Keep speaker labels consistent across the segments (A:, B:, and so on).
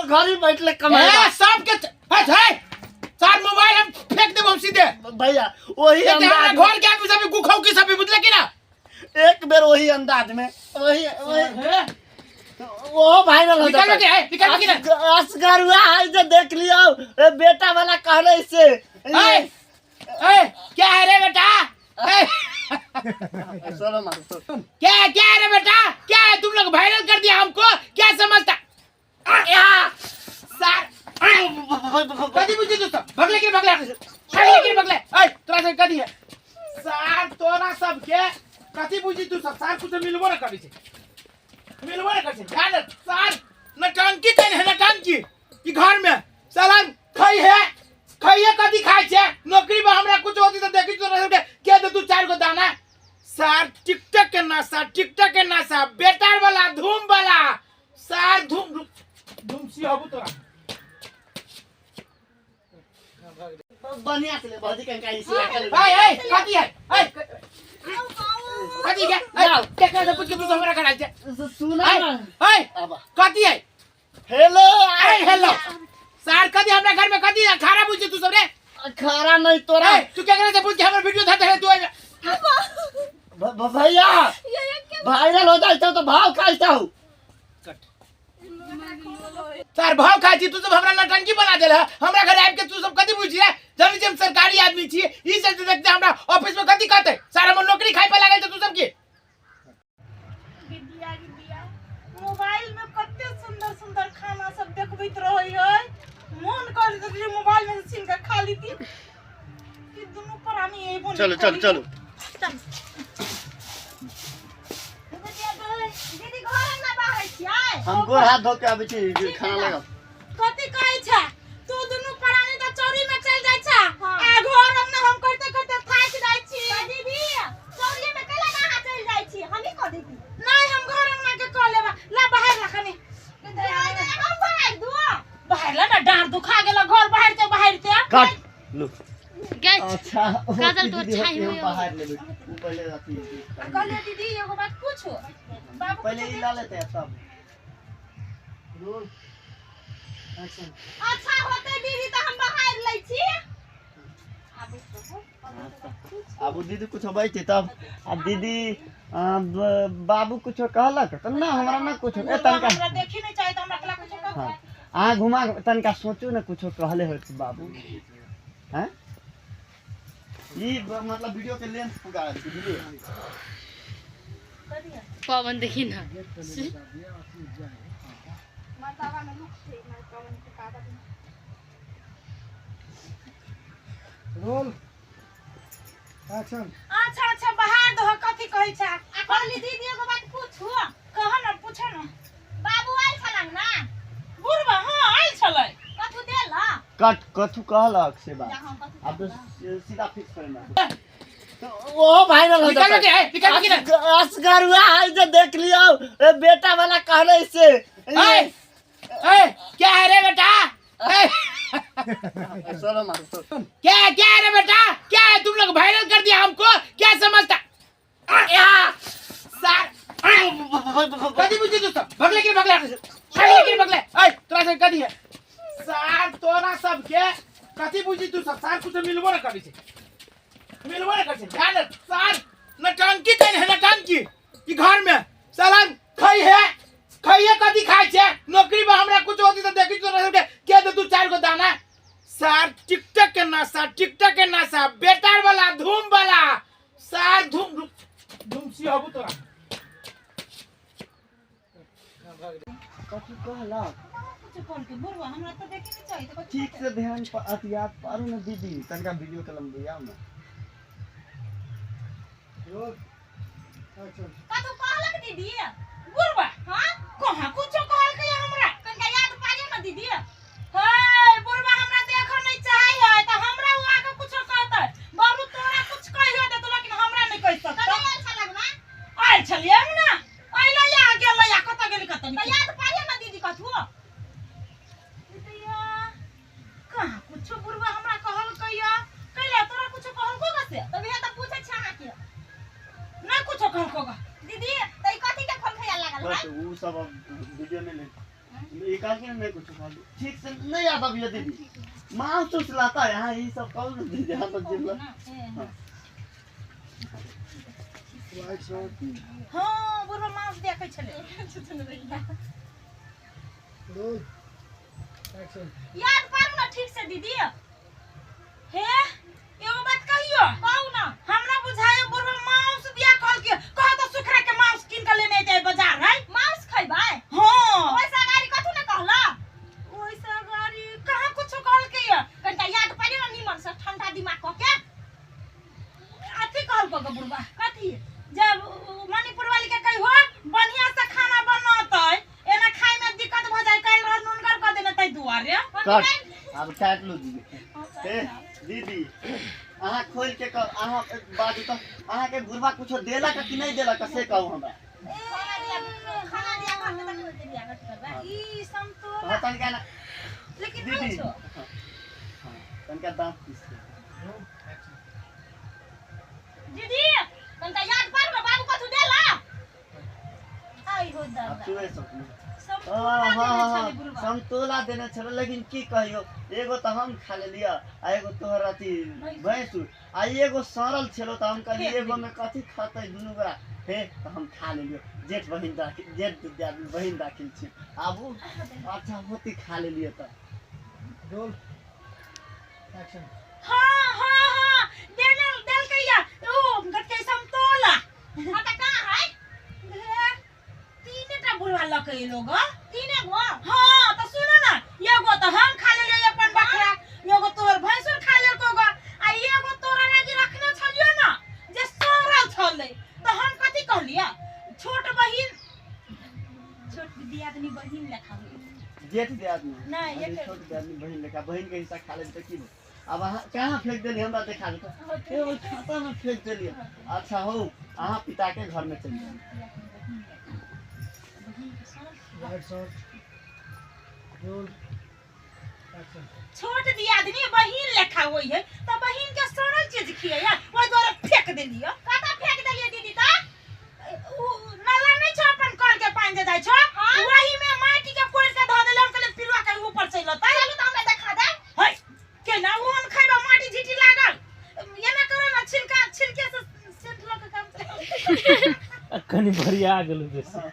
A: घर ही बैठले कमाई
B: ए सब के हट है सार मोबाइल हम फेंक देब हम सीधे।
A: भैया वही
B: ये
A: अंदाज
B: हमरा घर के आदमी सब गुखौ की सब बुझले कि ना?
A: एक बेर वही अंदाज में वही वही वो वायरल हो
B: निकाल
A: जाता
B: के है, निकाल के ना।
A: असगरुआ है जो देख लियो, ए बेटा वाला कहले से।
B: ए ए क्या है रे बेटा? ए
A: चलो मारो चलो।
B: क्या है, क्या है रे बेटा? क्या है, तुम लोग वायरल कर दिया हमको, क्या समझता? सर कदी बुझी तू सब भगले के भगले भगले के भगले। ए तोरा से कदी है सर, तोरा सब के कथी बुझी तू सब? सर कुछ मिलबो ना करी छे, मिलबो ना करी छे। जान सर नटंकी कन है, नटंकी ई घर में साला खाई है, खाई है कथी खाई छे? नौकरी में हमरा कुछ होती तो देखी तोरा सब के के दे तू चार गो दाना। सर टिकटॉक के नासा, टिकटॉक के नासा, बेटार वाला धूम वाला सर धूम धूम सी हबू तोरा।
A: बढ़िया से ले भौजी कंका इसी आकल।
B: ए ए कथी है? ए कथी के? ए केकरा से पूछ के तू हमरा कराल छे?
A: सुना ना।
B: ए कथी है?
A: हेलो
B: ए हेलो सर कथी हमरा घर में कथी खारा बुझे तू सब रे?
A: खारा नहीं तोरा।
B: ए तू केकरा से पूछ के हमर वीडियो धरते है तू?
A: भैया वायरल हो जाए तो भाव खाई हूँ।
B: सर भाव खाई छी तू सब, हमरा नटंकी बना देल है। हमरा घर आबि के तू सब कथी बुझी रे? जानी छी हम सरकारी आदमी छी, ई सब देखते हमरा ऑफिस में कथी कहते? सर हमर नौकरी खाई पे लागल त तू सब की?
C: गिद्दिया गिद्दिया मोबाइल में कते सुंदर सुंदर खाना सब देखबैत रहै है, मन कर जे मोबाइल में छीन के खा लीती। कि दुनू प्राणी एबो।
A: चलो चलो चलो
C: चल
D: दीदी घर अंगना बाहर छियै?
A: हम गोर हाथ धो के आबै छी, खाना लगाओ।
C: कथी कहै छै तू? दुनू प्राणी त चौरी में चल जाइ छै आ घर अंगना हम करते करते थाकि जाइ छी।
D: दीदी चौरी में कैला ना अहाँ चलि जाइ छी, हमही कऽ देती।
C: नहीं हम घर अंगना के कऽ लेबा, ला बाहर ला कनी।
D: हम बाहर दू
C: बाहर ला ना, डाँर दुखा गेल घर बाहर ते बाहर ते।
A: कट लो।
E: गैस
A: अच्छा
E: काजल तो
A: दीदी
E: अच्छा ही
A: होती, हम
E: हुई।
A: बाहर लेबै ऊ पहले अथी
C: कहलियै दीदी एगो बात पूछू बाबू?
A: पहले ई ला लेते हैं तब रोल एक्शन।
D: अच्छा होतै दीदी तऽ हम बाहर लै छी।
A: अब दीदी कुछ होबै छै तब आ दीदी बाबू कुछो कहलक त ना हमरा ना कुछो ए तनका
C: हमरा देखी नहीं चाहे त हमरा कला कुछो कहू।
A: हाँ अहाँ घुमा के तनका सोचू ने कुछो कहले होत बाबू हैं? ई मतलब वीडियो के लेंथ पुगा बुझलिए।
E: पवन देखी ना।
D: मरतावा में लुक छै पवन के कागज में।
F: Roll action.
C: अच्छा अच्छा बाहर दो, कथी कहै छै?
D: आ कहली दीदी एगो बात पूछू?
C: कह न, पूछ न।
D: बाबू आयल छलन ना?
C: बुढ़बा? हाँ आयल छलै।
D: कथू देला?
A: कट कथू कहलक से बात।
D: हम कथू
A: अब तो सीधा फिक्स करना तो वो वायरल हो
B: निकाल
A: जाता
B: के है, निकाल के ना।
A: असगरुआ है जो देख लियो, ए बेटा वाला कहले से।
B: ए ए क्या है रे बेटा? ए
A: चलो मारो चलो।
B: क्या है, क्या है रे बेटा? क्या है, तुम लोग वायरल कर दिया हमको, क्या समझता? सर कथी बुझी तू सब? भगले के भगले भगले के भगले। ए तोरा से कथी है सर? तोरा सब के कथी बुझी तू सब? सर कुछ मिलबो ना करी छे, मिलबो ना करी छे। जान सर नटंकी कन है, नटंकी ई घर में साला खाई है, खाई है कथी खाई छे? नौकरी में हमरा कुछ होती तो देखी तोरा सब के के दे तू चार गो दाना। सर टिकटॉक के नासा, टिकटॉक के नासा, बेटार वाला धूम वाला सर धूम धूम सी हबू तोरा।
A: कथू कहलक?
C: कुछो कहलकै बुढ़बा? हमरा तऽ देखी नहीं चाही त कथी।
A: ठीक से ध्यान अथी याद पारू ना दीदी, तनका वीडियो के लंबियाओ ना।
F: Roll action.
D: कथू कहलक दीदी?
C: बुढ़बा?
D: हाँ
C: कहाँ कुछो कहलकै हमरा।
D: कनिका याद पारियौ ना दीदी।
C: हे बुढ़बा हमरा देखऽ नहीं चाहै है त हमरा उ आके कुछो कहतै? बाबू तोरा कुछ कहियो देतौ लेकिन हमरा नहीं कहि सकतौ।
D: कने आयल छलक ना?
C: आयल छलियै ना, अइलै आ गेलै आ कतऽ गेली कतऽ
D: तऽ
C: नहीं।
D: याद पारियौ ना दीदी कथू।
C: दीदिया कहाँ कुछो बुढ़बा हमरा कहलकै या? कैला तोरा कुछो कहलको गा से?
D: तऽ वएह तऽ पूछै छी अहाँके।
C: नहीं कुछो कहलको गा।
D: दीदी तऽ ई कथी के खोल खैया लागल
A: बस
D: है?
A: ऊ सब अब वीडियो में ले। ये कहलखिन नहीं कुछ कहली ठीक से नहीं याद अभी दीदी मांस उस लाता है यहाँ ये सब कौन दीदी यहाँ तो जिला
C: हाँ बुढ़वा मांस देखै छलै
F: रोल एक्शन
D: याद पारू ना ठीक से दीदी
C: हे एगो बात कहियो
D: कहू ना
C: हमरा बुझायो बुढ़वा मांस दिया कहल के कह तो सुखरा के मांस किन के लेने जाय बाजार है
D: मांस खैबै
C: हां
D: ओइसा गाड़ी कथू ने कहला
C: ओइसा गाड़ी कहां कुछ कहल के या
D: कनिटा याद पारी ना निमन से ठंडा दिमाग क के
C: अथी कहल को के बुढ़वा
D: कथी
C: जब मणिपुर वाली के कहियो बढ़िया से खाना बनतै एना खाय में दिक्कत भ जाय काल रह नुनगर क देने तै दुआरे
A: कट अब काट लो दीदी ए दीदी अहाँ खोल के अहाँ बाजू त अहाँ के बुढ़वा कुछो देला का कि नहीं देला का से कहू हमरा
D: खाना दिया घर में तक दिया कथी करबै
C: ई संतोला
A: हाँ तनका ना
C: लेकिन
A: दीदी
C: नहीं छो
A: हाँ तनका दांत पीस के
F: रोल एक्शन
D: दीदी कनिटा याद पारू ना बाबू कथू देला
C: आई हो
A: अब
C: दादा
A: चुए सकू
C: संतोला देने छलै बुढ़वा
A: समतोला देने छलै लेकिन की कहियो एगो तऽ हम खा लेलियै आ एगो तोहर अथी भैंस आ एगो सड़ल छलो तऽ हम कहलियै एगो में कथी खतै दुनू गोरा हे तऽ हम खा लेलियै जेठ बहिन दाखिल जेठ बहिन दाखिल छी आबू अच्छा होती खा लेलियै तऽ
F: रोल एक्शन
C: हाँ हाँ हाँ देने देलकै या ओ गटकै समतोला
D: हाँ त कहाँ है
C: तीन टा बुढ़वा लऽ के एलो ग
D: तीने गो
C: हाँ तो सुनो ना एगो तो हम खा लेलियै अपन बकरा एगो तोहर भैंसुर खा लेलको ग आ एगो तोरा लागी रखने छलियो ना जे सड़ल छलै तऽ हम कथी कहलियै छोट बहिन
D: छोट दियादनी बहिन लेखा होई
A: जेठ दियादनी
C: नहीं,
A: अरे
C: एक-
A: छोट दियादनी बहिन लेखा बहिन के हिस्सा खा लेली तऽ की भेल? अब अहाँ कहाँ फेंक देली हमरा देखा दे एगो छाता में फेंक देलियै अच्छा हो अहाँ पिता के घर में चलि जाउ
F: लाइट शॉट रोल एक्शन
C: छोट दियादनी बहिन लेखा होई है तऽ बहिन के सड़ल चीज खियै ओहि दुआरे फेंक देलियै
D: कतऽ फेंक देलियै दीदी त
C: उ नाला नहीं छो अपन कल के पानी जे जाइ छो वही में माटी के कोड़ के धऽ देले हम कहलियै पिलुआ के ऊपर चलि अतै
D: चलू त हमरा देखा दे
C: है केना ओहन खैबा माटी झीटी लागल एना करो ना छिलका छिलके से सेंट लऽ के काम चलाउ।
B: कनी भरिया गेलौ बेसी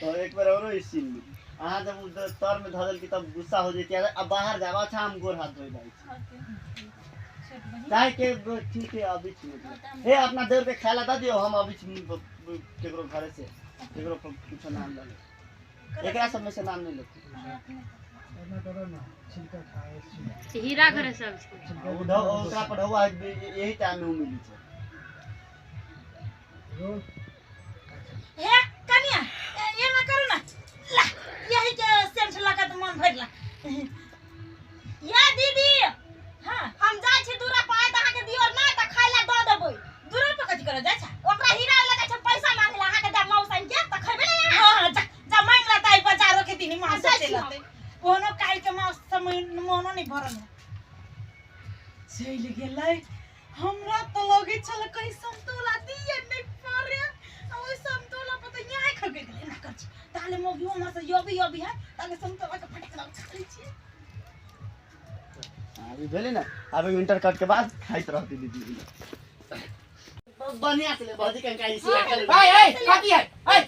A: तो एक बार औरो ई सीन में अहाँ जब उधर तर में धऽ देलकी तब गुस्सा हो जैती अब बाहर जाब अच्छा हम गोर हाथ धोइ जाइ छी चाहे के ठीक है अभी छी हे अपना देवर के खाय ला दऽ दियौ हम अभी छी केकरो घरे से केकरो पर कुछो नाम लऽ लेब एकरा सब में से नाम नहीं लेते
F: ऐना करो ना छिलका खाए छी
E: हीरा घरे सब छै
F: छिलका
A: ओ ढौ ओकरा पर ढौआ यही टाइम में उ मिली छै
F: रोल एक्शन
C: हे कनिया एना करू ना ला यही के सेंट लऽ के तऽ मन भरि ला
D: ये दीदी
C: हाँ
D: हम जाइ छी दूरा पर आइ त अहाँ के दियोर ना त खाय ला दऽ देबै
C: दूरा पर कथी करऽ जाइ छै
D: ओकरा हीरा लगे छै पैसा मांगे ला अहाँ के दे माउस आनि के त खैबै ने
C: हाँ हाँ जा जा मांगि ला तऽ बाजारो के दिन मांस
D: जाइ छी
C: चलि अतै ओहनो काल्हि के मांस से मोनो नहि भरल है चलि गेलै हमरा तऽ लगै छल कहीं समतोला दिए नहि पड़े आ ओहि समतोला पर तऽ यहाँ खगै गेलै एना कर छी ताले मौगी उम्हर से यबी यबी है ताले समतोला के फटक लग खा लै छियै
A: हाँ, ई भेलै ने आब एगो इंटर कट के बाद खाइत रहती दीदी बढ़िया से ले भौजी कंका ई से
B: ए ए कथी है ए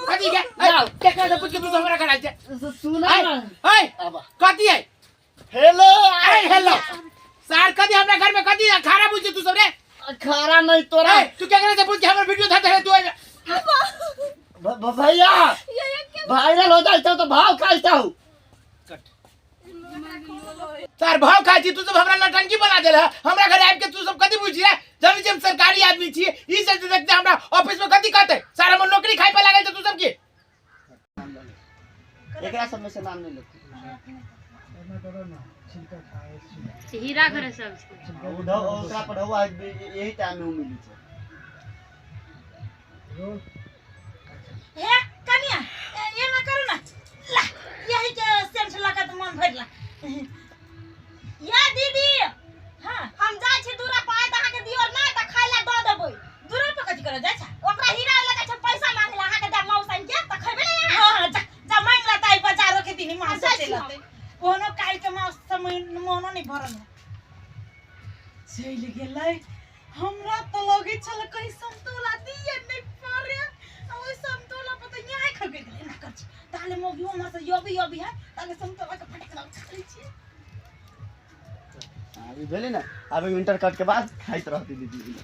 B: कथी के ए केकरा से पूछ के तू हमरा कराइ छै
A: सुना
B: ए
A: ना
B: ए
A: अब
B: कथी है
A: हेलो
B: ए हेलो सार कथी हमरा घर में कथी है? खाना पूछ तू सब रे
A: खारा नहीं तोरा
B: ए तू केकरा से पूछ के हमर वीडियो धर है तू
A: भैया वायरल हो जाए तो भाव खाई जाऊ
B: सार भाव खाइ छी तू सब हमरा नौटंकी बना देल है हमरा घर आबि के तू सब कथी बुझी रे जानै छी हम सरकारी आदमी छी ई सब देखते हमरा ऑफिस में कथी कहते सार हमर नौकरी खाइ पे लागल छै तू सब के
A: एकरा सब में से नाम नहीं लेते
F: ऐना करो ना छिलका खाए छी
E: हीरा घरे सब छै
F: छिलका
A: ओ ढौ ओकरा पर ढौआ यही टाइम में उ मिली छै
F: रोल एक्शन
C: हे कनिया एना करू ना ला यही के सेंट लऽ के तऽ मन भरि ला
D: ये दीदी
C: हाँ
D: हम जाइ छी दूरा पर आइ त अहाँ के दियोर ना त खाय ला दऽ देबै
C: दूरा पर कथी करऽ जाइ छै
D: ओकरा हीरा लगे छै पैसा मांगे ला अहाँ के दे माउस आनि के त खैबै ने
C: हाँ हाँ जा जा रहतै। ओहनो काल्हि के मास समय मोनो नहि भरल है। चलि गेलै। हमरा तऽ लगै छल कहीं समतोला दिए नहि पड़े, आ ओहि समतोला पर तऽ यहाँ खगै गेलै। एना कर छी ताले मौगी उम्हर से यबी यबी है, ताले समतोला के फटक लग खा लै छियै।
A: हाँ, ई भेलै ने। आब इंटर कट के बाद खाइत रहती दीदी।